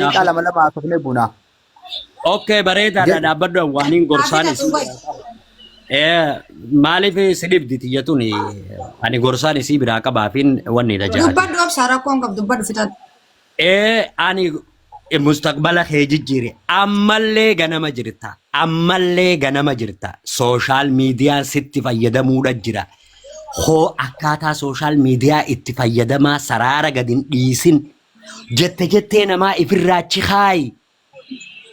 Daqiiqaa lama lama haasofnee buuna. Okay, bareedaadha Jedhu. dhaabbadhu waaniin gorsaan Haa fixatu isii way. Maaliif si dhibdi tiyya tuni ani gorsaan isii biraa qabaafin wanni dha jaati. Dubbadhu obsaa rakkoon qabdu dubbadhu fixadhu. Ani mustaqbala kee jijjiire ammallee ganama jirta ammallee ganama jirta sooshaal miidiyaa sitti fayyadamuudha jira. Hoo akkaataa sooshaal miidiyaa itti fayyadamaa saraara gad hin dhiisin jette jettee namaa ifirraa chikaayi.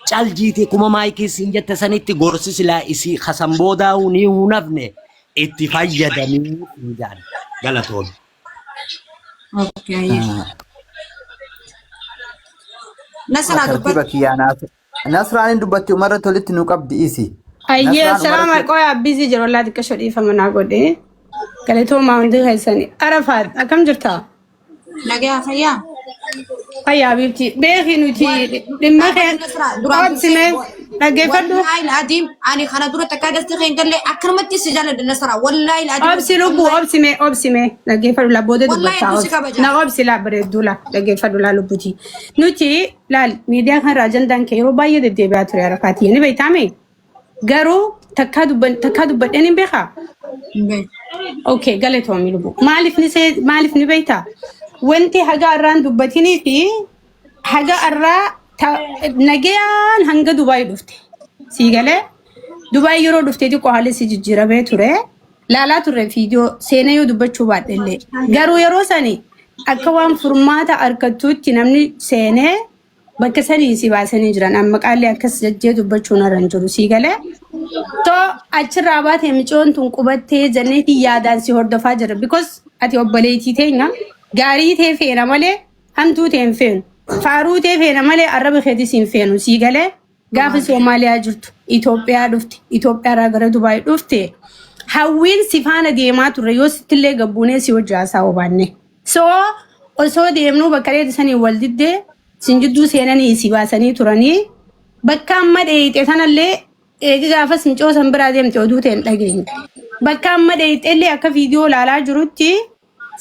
Cal jiite kuma maayikii siin jette sanitti gorsi silaa isii kasan boodaa'uu ni hunafne itti fayyadamii siin jedhan galatoomi. Okay. Nasraa Tartiiba dubbadhu. kiyyaa naaf. Nasraan hin dubbatti umarra tolitti nu qabdi isi. Ayyee Nasraan salaam umarratti qoyaa busy jiru wallaahi xiqqasho dhiifama naa godhe. Galatoomaa hundi keessani. Arafaat akkam jirta? Nagaa fayyaa. Fayyaa biifti. Beeki nuti dhimma kee Dhaabbata Nasraa duraan obsime dursee dhaggeeffadhu. wallaahi adiim ani kana dura takkaa galtee kan galle akkanumatti si jaalladha Nasraa wallaahi adiim Obsi lubbuu obsime obsime dhaggeeffadhu la booda wallaahi dubbattaa hedduu si obsi. kabaja. Na obsi laa bareedduu laa dhaggeeffadhu laa lubbuti. Nuti laal miidiyaa kanarra ajandaan kee yeroo baay'ee deddeebi'aa ture Arafaati. Ni beektaame? Garuu takkaa dubban takkaa dubbadheen hin beekaa? Okay, galatoomi lubbuu. Maaliif ni see maaliif ni beektaa? Wanti haga irraan dubbatinii fi haga irraa nagayaan hanga Dubaay dhufte. Sii galee Dubaay yeroo dhufte xiqqoo haalli si jijjiiramee ture. Laalaa turre viidiyoo seenaa yoo dubbachuu baadhe illee. Garuu yeroo sani akka waan furmaata argattuutti namni seenee Bakka sanii si baasanii jiran amma qaalli akkas jajjee dubbachuun irra hin jiru sii galee. Too achirraa baatee micoon tun qubattee jenneeti yaadaan si hordofaa jira. Because ati obboleettii teenya gaarii tee feena malee hamtuu tee hin feenu. Faaruu tee feena malee arraba keetis hin feenu sii galee. Gaafa Soomaaliyaa jirtu Itoophiyaa dhufte Itoophiyaarraa gara Dubaay dhufte hawwiin si faana deemaa turre yoo sittillee gabbuunee si hojii haasaa obaanne. So osoo deemnuu bakka dheedu sanii wal diddee sin jidduu seenanii si baasanii turanii bakka amma dheeyxe sanallee eegi gaafas micoo san biraa deemte oduu ta'e hin dhageenye. Bakka amma dheeyxe illee akka viidiyoo ilaalaa jirutti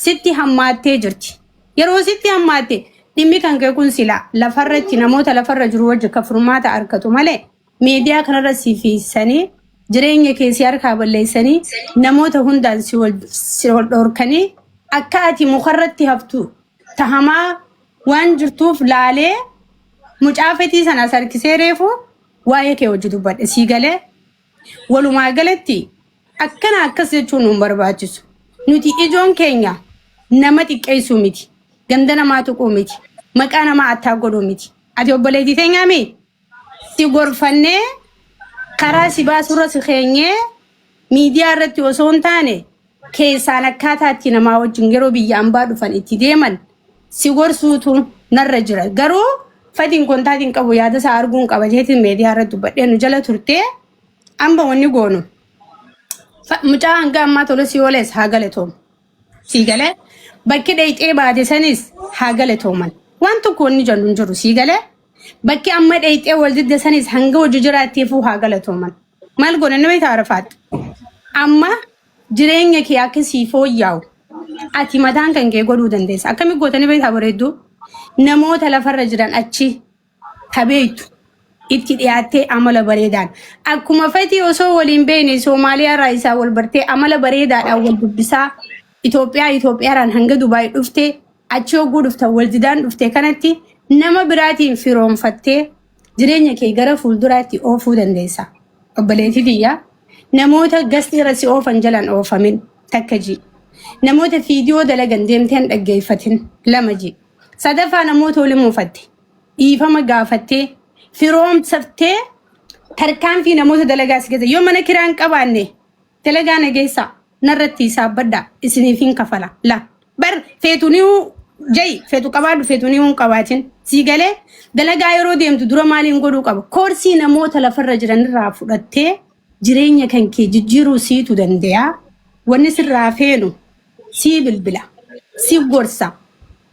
sitti hammaattee jirti. Yeroo sitti hammaatte dhimmi kan kee kun sila lafarratti namoota lafarra jiru wajji akka furmaata argatu malee miidiyaa kanarra si fiissanii jireenya kee si harkaa balleessanii namoota hundaan si wal si wal dhorkanii akka ati mukarratti haftu tahamaa waan jirtuuf laalee mucaa fetii sana as harkisee reefu waa'ee kee hojii dubbadhe sii galee walumaa galatti akkana akkas jechuun nu hin barbaachisu. Nuti ijoon keenya nama xiqqeessuu miti. Ganda namaa tuquu miti. Maqaa namaa attaa godhuu miti. Ati obboleettii teenyaa mii? Si gorfannee karaa si baasurra si keenyee miidiyaa irratti osoo hin taane keessaan akkaataa itti namaa wajjin yeroo biyya ambaa dhufan itti deeman si gorsuutu narra jira. Garuu fatiin kontaatiin qabu yaada isaa arguun qaba jeetiin miidiyaa irratti dubbadhee nu jala turtee amma wanni goonu mucaa hanga ammaa tola si ooles haa galatoomu. Sii galee bakki dheeyxee baate sanis haa galatooman. Waan tokko wanni jennu hin jiru sii galee bakki amma dheeyxee wal didde sanis hanga hojii jiraatteefuu haa galatooman. Maal goona nama itti arafaatti. Amma jireenya kee akka sii fooyya'u ati mataan kan kee godhuu dandeessa. Akkami gootanii beektaa bareedduu? Namoota lafarra jiran achi ka beektu itti dhiyaattee amala bareedaan akkuma fetii osoo waliin beekne Soomaaliyaa irraa isaa wal bartee amala bareedaadhaan wal dubbisaa Itoophiyaa Itoophiyaaraan hanga Dubaay dhuftee achi hogguu dhuftan wal didaan dhufte kanatti nama biraatiin firoomfattee jireenya kee gara fuulduraatti oofuu dandeessa. Obboleettii tiyya namoota gastii irra si oofan jalan oofamin takka ji. Namoota fiidiyoo dalagan deemtee hin dhaggeeffatin lama ji. Sadaffaa namoota waliin muufatte dhiifama gaafattee firoomsaftee tarkaanfii namoota dalagaa si keessa yoo mana kiraa hin qabaanne dalagaa na geessaa narratti hisaabbadhaa isiniif hin kafala la bar feetu ni ja'i feetu qabaadhu feetu ni hin qabaatin sii galee dalagaa yeroo deemtu dura maaliin godhuu qaba koorsii namoota lafarra jiran irraa fudhattee jireenya kan kee jijjiiruu siitu danda'a wanni sirraa feenu sii bilbila si gorsa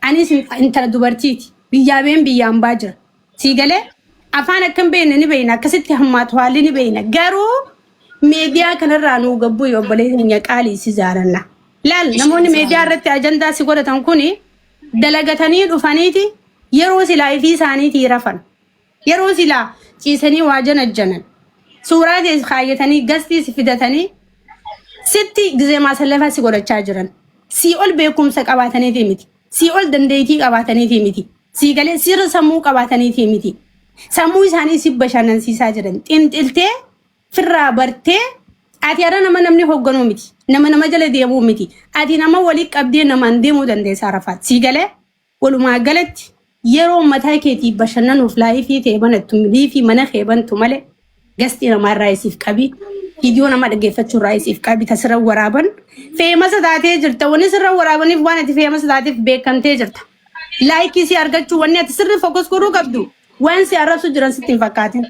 anis intala dubartiiti biyyaa been biyyaan baa jira sii galee afaan akkam beekne ni beekna akkasitti hammaatu haalli ni beekna garuu meediyaa kanarraa nuu gabbuu obboleessa keenya qaalii si jaalanna. Laal namoonni meediyaa irratti ajandaa si godhatan kuni dalagatanii dhufaniiti Yeroo silaa ifii isaaniitii rafan. Yeroo silaa ciisanii waa janajjanan. Suuraa tee kaayyatanii gastii si fidatanii sitti gizee maasallafaa si godhachaa jiran. Sii ol beekumsa qabaataniitii miti. Sii ol dandeettii qabaataniitii miti. Sii galee sirra sammuu qabaataniitii miti. Sammuu isaanii si bashannansiisaa jiran. Xinxiltee firraa bartee ati har'a nama namni hoogganuu miti. Nama nama jala deemuu miti. Ati nama walii qabdee namaan deemuu dandeessa Arafaat. Sii galee walumaa galatti yeroo mataa keetii bashannanuuf live ta'e banattu live mana kee bantu malee guest namaa irraa isiif qabi. Viidiyoo nama dhaggeeffachuu irraa isiif qabi tasirra waraaban. Famous taatee jirta. Wanni sirra waraabaniif waan ati famous taateef beekamtee jirta. Like si argachuu wanni ati sirri focus godhuu qabdu waan si arrabsu jiran sitti hin fakkaatin.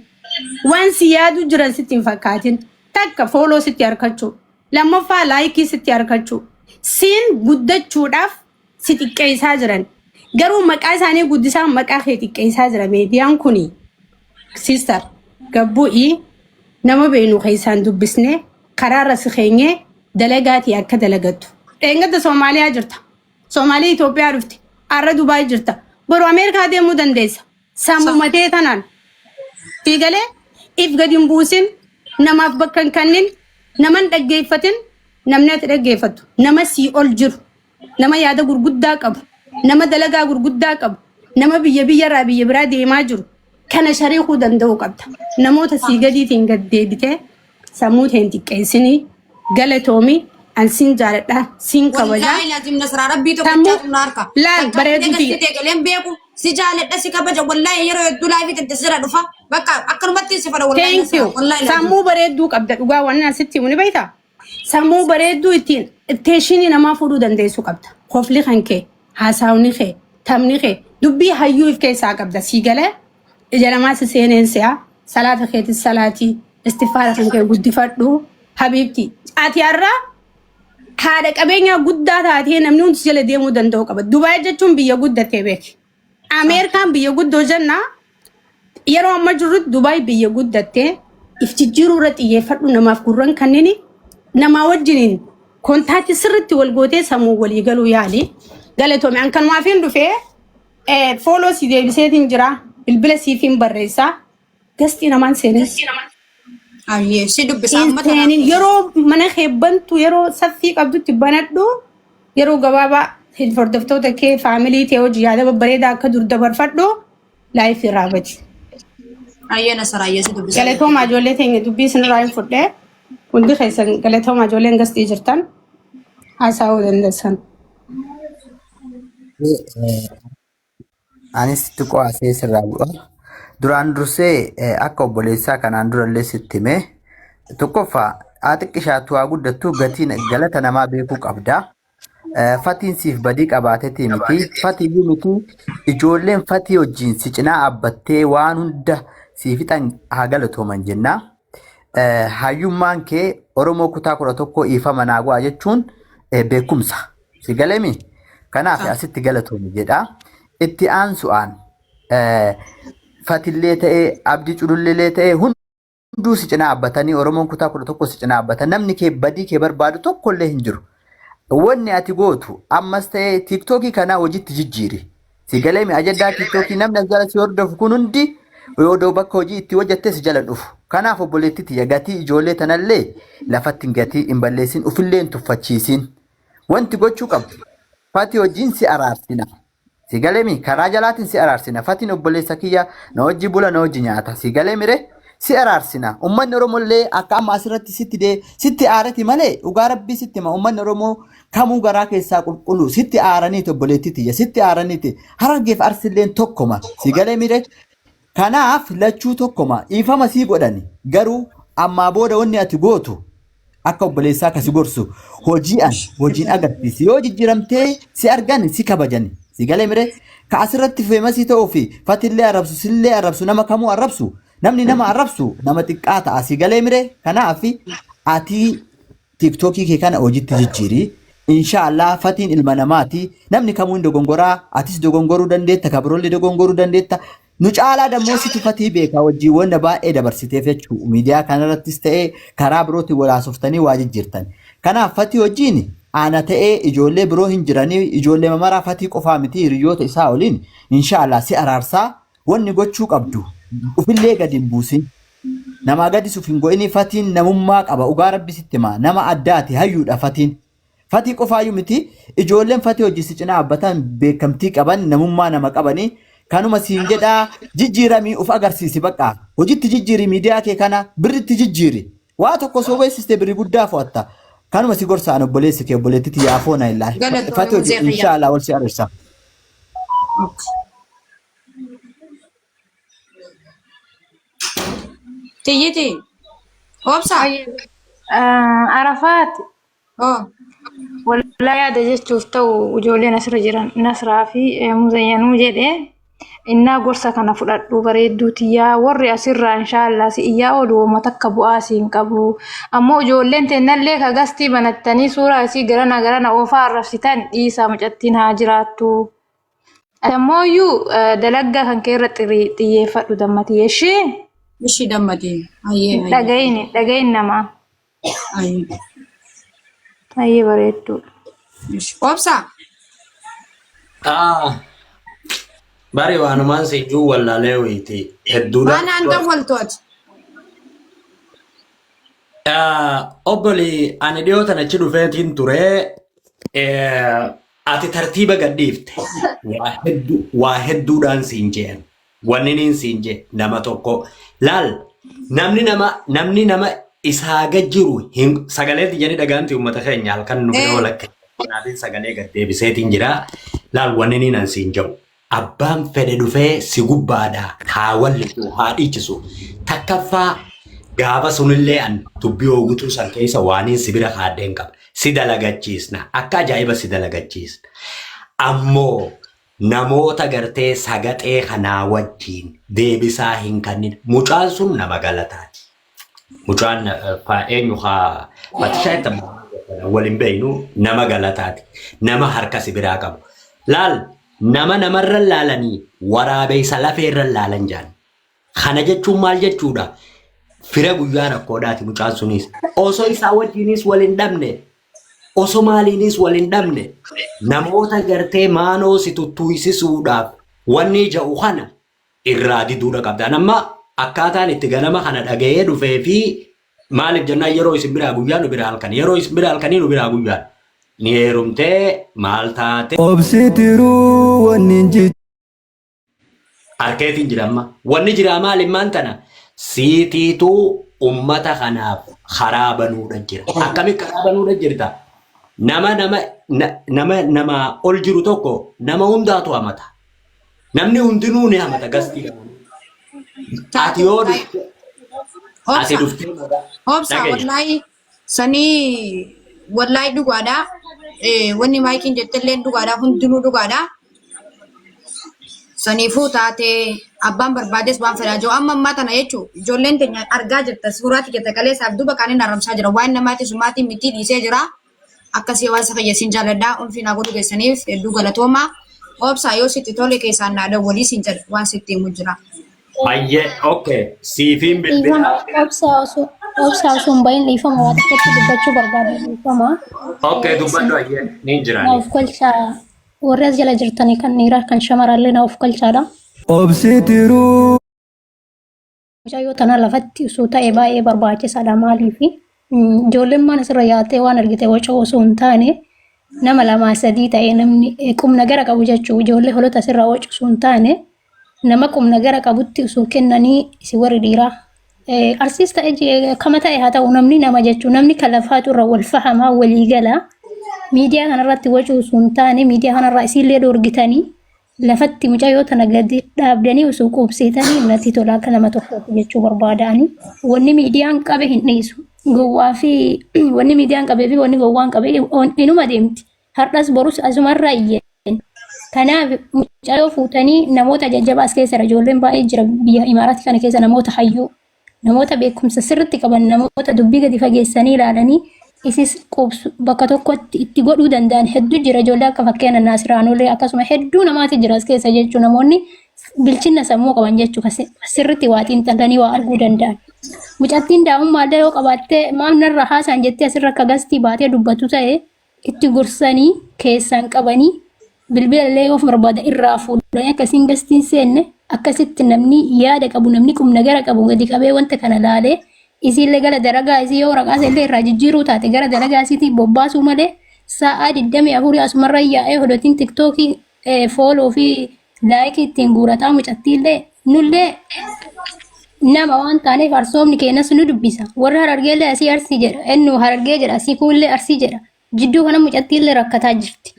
Waan si yaadu jiran sitti hin fakkaatin. Takka follow sitti argachuu. Lammaffaa like sitti argachuu. Siin guddachuudhaaf si xiqqeessaa jiran. Garuu maqaa isaanii guddisaa maqaa kee xiqqeessaa jira miidiyaan kuni. Sister gabbu'ii nama beenu keessaan dubbisnee karaarra si keenyee dalagaatii akka dalagattu. Dheengadda Soomaaliyaa jirta. Soomaalii Itoophiyaa dhufte. Har'a Dubaay jirta. Boru Ameerikaa deemuu dandeessa. Sammuu matee tanaan. Fiigalee if gadi hin buusin namaaf bakka hin kennin nama hin dhaggeeffatin namni ati dhaggeeffattu nama sii ol jiru nama yaada gurguddaa qabu nama dalagaa gurguddaa qabu nama biyya biyyarraa biyya biraa deemaa jiru kana shariikuu danda'uu qabda. Namoota sii gadiitiin gad deebitee sammuu ta'een xiqqeessinii galatoomi an siin jaaladha siin kabajaa. Wallaahi laazim Nasraa Rabbii Sammuu tokkichaatu na harka. laal bareedu Takka tiyya. gastii galeen beeku si jaaladha si kabaja wallaahi yeroo hedduu live tante sira dhufa bakka akkanumatti si fadha wallaahi Thank you. Nasraa wallaahi laazim. Sammuu bareedduu qabda dhugaa waan asitti himu ni beektaa? Sammuu bareedduu ittiin attention namaa fuudhuu dandeessu qabda. Kofli kan kee, haasawni kee, taphni kee, dubbii hayyuu if keessaa qabda. Sii galee ija namaa si seeneen si'a. Salaata keetis salaatii, istifaara kan kee guddifadhu. Habiibti, ati har'a haadha qabeenyaa guddaa taatee namni hundi si jala deemuu danda'u qaba. Dubaay jechuun biyya guddattee beeki. Ameerikaan biyya guddoo jennaa yeroo amma jirrutti Dubaay biyya guddattee if jijjiiruu irra xiyyeeffadhu namaaf gurran kanneen namaa wajjiniin contact sirriitti wal gootee sammuu walii galuu yaali. Galatoome an kanumaaf hin dhufee follow si deebiseetiin jira bilbila siif hin barreessaa guest namaan seenes. Ayyee si dubbisa Hin amma tanaaf. seenin yeroo mana kee bantu yeroo saffii qabdutti banadhu yeroo gabaabaa hordoftoota kee family ta'e hojii yaada babbareedaa akka dur dabarfadhu live irraa badi. Ayyee Nasraa ayyee si dubbisa. Galatoomaa ijoollee teenya dubbii isinirraa hin fudhee hundi keessan galatoomaa ijoolleen guest jirtan haasa'uu dandeessan. Anis xiqqoo asee sirraa bu'a. Duraan dursee akka obboleessaa kanaan durallee sitti hime tokkoffaa haa xiqqishaattu haa guddattu gatiin galata namaa beekuu qabda. Fatiin siif badii qabaateeti miti. Fatiyyuu miti ijoolleen fatii wajjin si cinaa dhaabbattee waan hunda si fixan haa galatooman jenna. Hayyummaan kee Oromoo kutaa 11 dhiifama naa go'a jechuun beekumsa. Si galeemi? Kanaaf asitti galatoomi jedha. Itti aansu'aan Fatillee ta'ee Abdii Culullee ta'ee hunduu si cinaa dhaabbatanii Oromoon kutaa 11 si cinaa dhaabbatan namni kee badii kee barbaadu tokkollee hin jiru. Wanni ati gootu ammas ta'ee TikTokii kanaa hojiitti jijjiiri. Si galeemi ajandaa TikTokii namni as jala si hordofu kun hundi odoo bakka hojii itti hojjatte si jala dhufu. Kanaaf obboleettii tiyya gatii ijoollee tanallee lafatti hin gatii hin balleessin ufillee hin tuffachiisin. Wanti gochuu qabdu Fatii wajjin si araarsina. Si galeemi karaa jalaatiin si araarsina. Fatiin obboleessa kiyya na wajji bula na wajji nyaata. Si galeemi ree si araarsina. Uummanni Oromollee akka amma asirratti sitti dee sitti aarati malee dhugaa rabbii sitti hima. Uummanni Oromoo kamuu garaa keessaa qulqullu sitti aaraniiti obboleettii tiyya sitti aaraniiti. Harargeef arsilleen tokkoma. Si galeemi ree kanaaf lachuu tokkoma dhiifama sii godhani garuu ammaa booda wanni ati gootu akka obboleessaa akkasi gorsu hojii an hojiin agarsiisi yoo jijjiiramtee si argan si kabajani si galee mire ka asirratti famous ta'uu fi fatillee arrabsu sillee arrabsu nama kamuu arrabsu namni nama arrabsu nama xiqqaa ta'a si galee mire kanaaf ati TikTokii kee kana hojiitti jijjiiri. Inshaallah fatiin ilma namaati. Namni kamuu hin dogongoraa. Atis dogongoruu dandeetta. Kabroollee dogongoruu dandeetta. Nu caalaa dammoo situ fatii beekaa wajjin wanta baay'ee dabarsiteef jechuudha. Miidiyaa kanarrattis ta'ee karaa birootiin wal haasoftanii waa jijjiirtan. Kanaaf fatii wajjin Ana ta'ee ijoollee biroo hin jiranii ijoollee mamaraa fatii qofaa miti hiriyoota isaa waliin inshaallah si araarsaa wanni gochuu qabdu ufillee gadi hin buusin. Namaa gadis uf hin go'inii fatiin namummaa qaba ugaa rabbi sitti himaa nama addaati hayyuudha fatiin. Fatii qofaayyuu miti ijoolleen fatii hojii si cinaa dhaabbatan beekamtii qaban namummaa nama qabanii kanuma siin jedhaa jijjiiramii uf agarsiisi bakka hojitti jijjiiri miidiyaa kee kana birritti jijjiiri waa tokko soo beeksiste birri guddaa fo'atta kanuma si gorsa an obboleessi kee obboleettiti yaa foona illaa Galatoomi fatii hojii Muzee kiyya. inshaallah wal si ararsa. Tiyyiti. Obsa. Arafaat Oh. Wallaa yaada jechuuf ta'u ijoolleen asirra jiran Nasraa fi Muzayyanuu jedhe innaa gorsa kana fudhadhu bareedduu tiyyaa warri asirraa inshaallah si iyyaa oolu woma takka bu'aa si hin qabu ammoo ijoolleen teennallee ka gastii banattanii suuraa isii garana garana oofaa arrabsitan dhiisaa mucattiin haa jiraattu. Ati ammoo iyyuu dalaggaa kan kee irratti xiyyeeffadhu dammatiyee ishee Ishii dammatee. Ayyee hin ayyee. dhagayin hin dhagayin namaa. Ayyee. Baay'ee bareedduudha. Obsa. Ah, bari waanumaan si juu wallaalee wayiiti hedduudha. Waan aan dawwaltu ati. Ah, Obboli ani dhiyoo tana achi dhufeetiin ture. Ati tartiiba gad dhiifte. Waa hedduu waa hedduudhaan siin je'an. Wanni niin siin jee nama tokko laal namni nama namni nama isaa gad jiru hin sagalee tiyyani dhagaanti uummata keenya halkan nu bira walakka kanaafin sagalee gad deebiseetiin jira laal wanni niin an siin jedhu abbaan fedhe dhufee si gubbaadha haa wallisu haa dhiichisu takkaffaa gaafa sunillee an dubbii hoogutuu san keessa waaniin si bira kaadheen qaba si dalagachiisna akka ajaa'iba si dalagachiisna ammoo Namoota gartee sagaxee kanaa wajjiin deebisaa hin kannin. Mucaan sun nama galataati. Mucaan eenyu haa Fatishaa itti wal hin beeknu nama galataati. Nama harka si biraa qabu. Laal nama namarra laalanii waraabeessa lafeerra laalan jaan. Kana jechuun maal jechuudha? Fira guyyaa rakkoodhaati mucaan sunis. Osoo isaa wajjiinis wal hin dhabne Oso maaliinis wal hin dhabne namoota gartee maanoo si tuttuuysisuudhaaf wanni ja'u kana irraa diduudha qabda. An amma akkaataan itti ganama kana dhaga'ee dhufee fi maaliif jennaan yeroo isin biraa guyyaa nu biraa halkan yeroo isin biraa halkanii nu biraa guyyaa ni heerumtee maal taate Obsi tiruu wanni hin Harkeetiin jira amma. Wanni jira maali immaan tana? Siitiitu ummata kanaaf karaa banuudha jira. Akkami karaa banuudha jirta? Nama nama na- nama nama ol jiru tokko nama hundaatu hamata. Namni hundinuu ni hamata gastii kana. Ati yoo dhufte ati Obsa. dhuftee maqaa Obsa dhagaye. wallaahi sanii wallaahi dhugaadha. Wanni maayikiin jettellee dhugaadha. Hundinuu dhugaadha. Saniifuu taatee abbaan barbaades waan fedhaa jiru. Amma ammaa tana jechuun ijoolleen teenya argaa jirta suuraa tiyya taqalee isaaf duuba kaaniin haramsaa jira. Waan namaati sumaatii mitii dhiisee jira. Akkasii hawaasa kiyya siin jaalladha. Ulfi naa godhu keessaniif hedduu galatoomaa. Obsaa yoo sitti tole keessaan naa dawwalii siin jedha waan sitti himu jira. Hayyee okay siifiin Dhiifama bilbilaa. obsaa osoo obsaa osoo hin bahin dhiifama waa tokkotti dubbachuu barbaada dhiifama. Okay dubbadhu hayyee niin Na jiraani. of galchaa warri as jala jirtanii kan dhiiraa kan shamarrallee na of galchaadha. Obsi tiruu. Mucayyoo tana lafatti osoo ta'e baay'ee barbaachisaadha maaliifi ijoolleen mana sirra yaatee waan argite wacoo osoo hin taane nama lamaa sadii ta'ee namni qubna gara qabu jechuu ijoollee holota sirra wacu osoo hin taane nama qubna gara qabutti osoo kennanii isin warri dhiiraa arsiis ta'e kama ta'e haa ta'u namni nama jechuu namni kan lafaatu irra wal fahamaa walii gala miidiyaa kanarratti wacuu osoo hin taane miidiyaa kanarraa isiillee dhoorgitanii lafatti mucayyoo tana gadi dhaabdanii osoo quubsiitanii natti tola akka nama tokkootti jechuu barbaadaani. Wanni miidiyaan qabe hin dhiisu. Gowwaa fi wanni miidiyaan qabee fi wanni gowwaan qabe inuma deemti. Har'as borus asumarraa iyyan. Kanaaf mucayyoo fuutanii namoota jajjabaa as keessa jira. Ijoolleen baay'ee jira biyya Imaaraati kana keessa namoota hayyuu namoota beekumsa sirriitti qaban namoota dubbii gadi fageessanii ilaalanii isis quubsu bakka tokkotti itti godhuu danda'an hedduu jira ijoollee akka fakkeenya Naasiraanolee akkasuma hedduu namaati jira as keessa jechuun namoonni bilchinna sammuu qaban jechuudha sirriitti waa xiinxalanii waa arguu danda'an. Mucattiin daa'ummaallee yoo qabaatte maal narra haasaan jettee asirra akka gastii baatee dubbatu ta'e Itti gorsanii keessaan qabanii bilbila illee yoo barbaada irraa fuudhanii akkasiin gastiin seenne akkasitti namni yaada qabu namni qubna gara qabu gadi qabee wanta kana laalee isiillee gara dalagaa isii yoo waraqaa illee irraa jijjiiruu taate gara dalagaa isiitii bobbaasuu malee sa'aa 24 asumarra yaa'ee hodotiin tiktookii follow fi like ittiin guurataa mucattiillee nullee nama waan taaneef arsoomni keenyas nu dubbisa. Warri harargeellee asii arsii jedha. Ennu harargee jedha asii kuullee arsii jedha. Jidduu kana mucattiillee rakkataa jirti.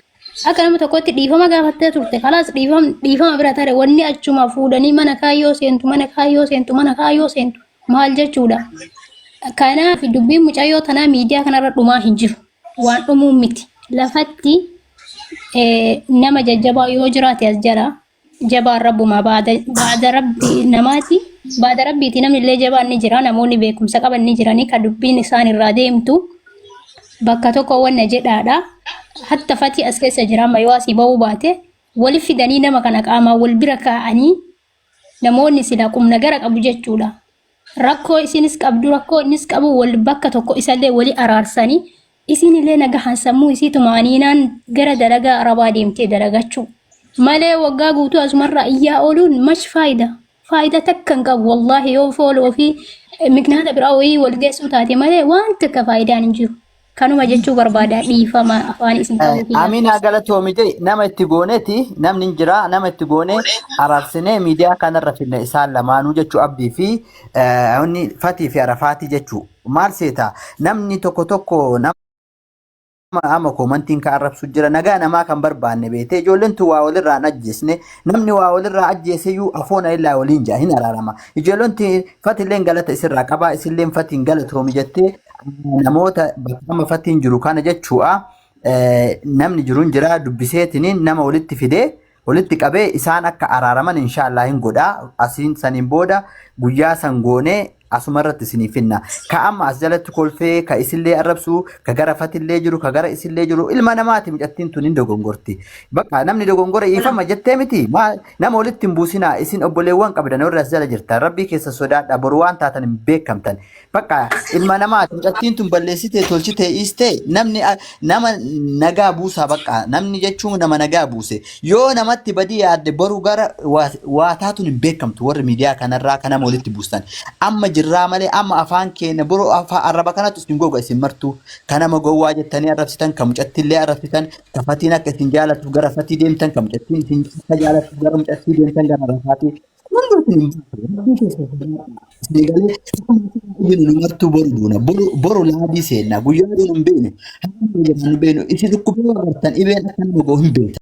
Akka nama tokkotti dhiifama gaafattee turte. Kalaas dhiifama bira tare wanni achuma fuudhanii mana kaayyoo seentu mana kaayyoo seentu mana kaayyoo seentu maal jechuudha. Kanaaf dubbiin mucayyoo tanaa miidiyaa kanarra dhumaa hin jiru. Waan dhumuu miti. Lafatti nama jajjabaa yoo jiraate as jala jabaan rabbumaa baada rabbi namaati. Baada rabbiiti namni illee jabaan ni jira. Namoonni beekumsa qaban ni jiranii kan dubbiin isaan irraa deemtu bakka tokko wanna jedhaadha. Hatta fatii as keessa jira amma yoo asii ba'uu baate wali fidanii nama kana qaamaan wal bira kaa'anii namoonni sila qubna gara qabu jechuudha. Rakkoo isinis qabdu rakkoo innis qabu wal bakka tokko isallee wali araarsanii isinillee nagahaan sammuu isii tumaaniinaan gara dalagaa arabaa deemtee dalagachuu. Malee waggaa guutuu asumarraa iyyaa ooluun mash faayida. Faayida takka hin qabu wallaahi yoo follow fi miknaata biraa wayii wal geessuu taate malee waan takka faayidaan hin jiru. Kanuma jechuu barbaada dhiifama afaan isin qabu kiyya. Amina galatoomi jedhi nama itti gooneeti namni hin jira nama itti goone araarsinee miidiyaa kanarra fidne isaan lamaanuu jechuu abdii fi inni fatii fi arafaatii jechuu maal seeta namni tokko tokko nama amma koomantiin kan arrabsu jira nagaa namaa kan barbaanne beetee ijoolleen tun waa walirraa hin ajjeesne namni waa walirraa ajjeeseyyuu afoona illaa waliin jaa hin araarama ijoolleen fatilleen galata isirraa qabaa isilleen fatiin galatoomi jettee namoota bakka amma fatiin jiru kana jechuudha namni jiru hin jira dubbiseetiniin nama walitti fidee walitti qabee isaan akka araaraman inshaallah hin godha asiin saniin booda guyyaa san goonee asuma irratti isinii finna ka amma as jalatti kolfee ka isillee arrabsu ka gara fatillee jiru ka gara isillee jiru ilma namaati mucattiin tun hin dogongorti bakka namni dogongora ifama jettee miti nama walitti hin buusinaa isin obboleewwan qabdan warri as jala jirtan rabbii keessa sodaadha boru waan taatan hin beekamtan Bakka ilma namaati mucattiin tun balleessitee tolchitee dhiistee namni nama nagaa buusaa bakka namni jechuun nama nagaa buuse yoo namatti badii yaadde boru gara waa taatuun hin beekamtu warri miidiyaa kanarraa kan nama walitti buustan amma jirraa malee amma afaan keenya boru arraba kanatu isin goga isin martuu kan nama gowwaa jettanii arrabsitan kan mucattiillee arrabsitan ka fatiin akka isin jaalatuuf gara fatii deemtan kan mucattiin isin akka jaalatuuf gara mucattii deemtan gara rafaatii Hundi isin hin baatu. Rabbii keessa sodaadhaa. Isin galee iyyinu nu martuu boru duuna. Boru boru laadii seenna. Guyyaa duunu hin beeknu. Hamma jiran hin beeknu. Isin dhukkubee agartan dhibeen akka nama ga'u hin beektan.